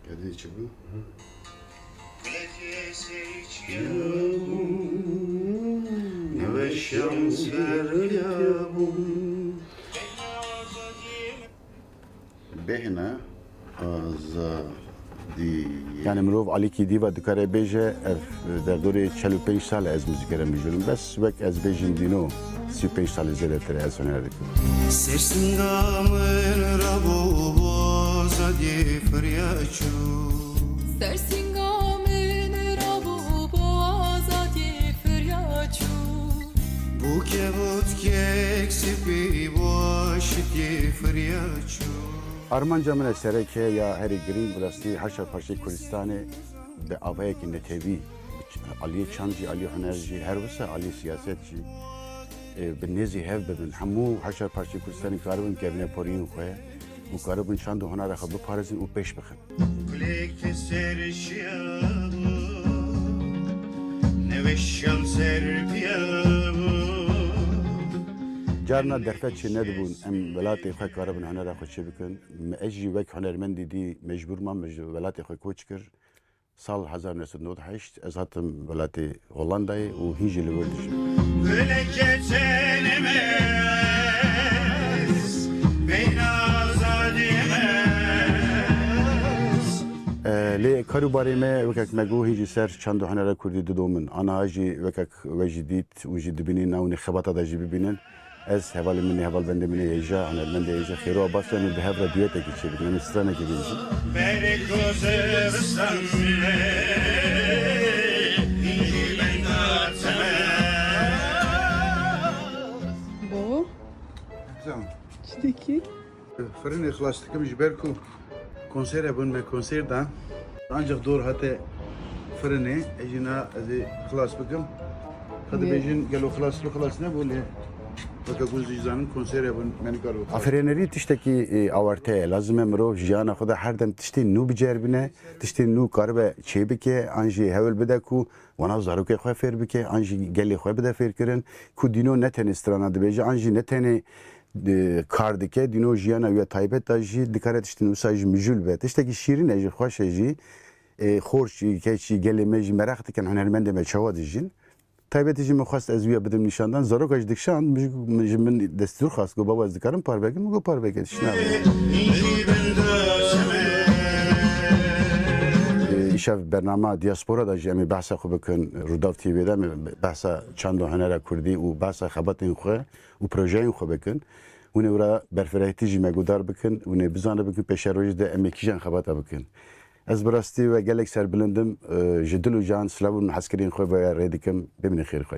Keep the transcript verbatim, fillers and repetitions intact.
Kedê çi bû? Neweşan ser bû. Bêhna azadiyê. Yani mirov alîkî dî ve dikare bêje, ev derdorê çel û pênc sal e ez muzîkere mijûl im. Bes wek ez bêjim dîno sî û pênc salî zêdetir e ez huner dikim. Sersinga min rabû bo azadiyê firya çû. Sersinga min rabû bo azadiyê firya çû. Bû kevûtkek spî bo aşitiyê firya çû. Armanca min e sereke ya herî girîng bi rastî heşar parçeyê Kurdistanê bi avayekî netewî, aliyê çand jî, aliyê huner jî, her wisa aliyê siyaset jî, e, bi nêzî hev bibin. Hemû heşar parçeyê Kurdistanê karibin kevine poriyên xwe û karibin çand û hunera xwe biparêzin û pêş bixin. Kulek ser şiyabo, neweşan ser piyabo. Carna derfet çê nedibûn, em welatê xwe karibin hunera xwe çê bikin. Me, ez jî wek hunermendî dî mecbûr mam, ji welatê xwe koç kir. Sal hezar neh sed nod heşt ez hatim welatê Hollandayê û hîn jî li wir dijim. Guleke tenê me, beyna azadiyê me. E, lê kar û barê me wekek me got hîn jî ser çand û hunera kurdî didomin. Aniha jî wekek we jî dît û jî dibînin, ew nê xebata de jî bibînin. Ez hevalê min ê, hevalbendê min ê hêja, hunermendê hêja Xêro Abbas em ê bi hev re duetekî çêbikin, em ê stranekî bibêjin. Berê ku zivistan e, hînî benda temel. Baba, Tamam. Çi dikî? Firinê xilas dikim ji ber ku konser hebûn me konser dan. Ancak dor hate firinê, ez jî na ez ê xilas bikim. Ka Lê dibêjin gelo xilas bi xilas nebû lê weke ku ez jî zanim konser hebûn me nikar bikim. Afirênerî tiştekî, e, awarte ye. Lazim e mirov jiyana xwe de her dem tiştên nû biceribîne, tiştên nû karibe çêbike, an jî hewl bide ku wana zarokê xwe fêr bike, an jî gelê xwe bide fêrkirin, ku dîno ne tenê strana dibêje, an jî ne tenê, e, kar dike, dîno jiyana wî ya taybet de jî dikare tiştên wisa jî mijûl be. Tiştekî şîrîn e jî, xweş e jî, e, xorç jî, keç jî, gelê me jî meraq dikin hunermendê me çawa dijîn. Taybetî jî min xwest ez wî ya bidim nîşandan. Zaroka jî dikşand, min ji, min ji min destûr xwest, got, "Baba, ez dikarim parve kim?" Min got, "Parve ke, tişt nabe." Îşev bernama diaspora de jî em ê behsa xwe bikin, Rûdaw T V de em ê behsa çand û hunera kurdî û behsa xebatên xwe û projeyên xwe bikin. Hûn ê wira berfirehîtî jî me guhdar bikin, hûn ê bizanibin ku pêşerojê de em ê kîjan xebata bikin. Ez bi rastî we gelek serbilind im, e, ji dil û can silav û hezkiriyên xwe ve rê dikim. Bimînin xêr xweş.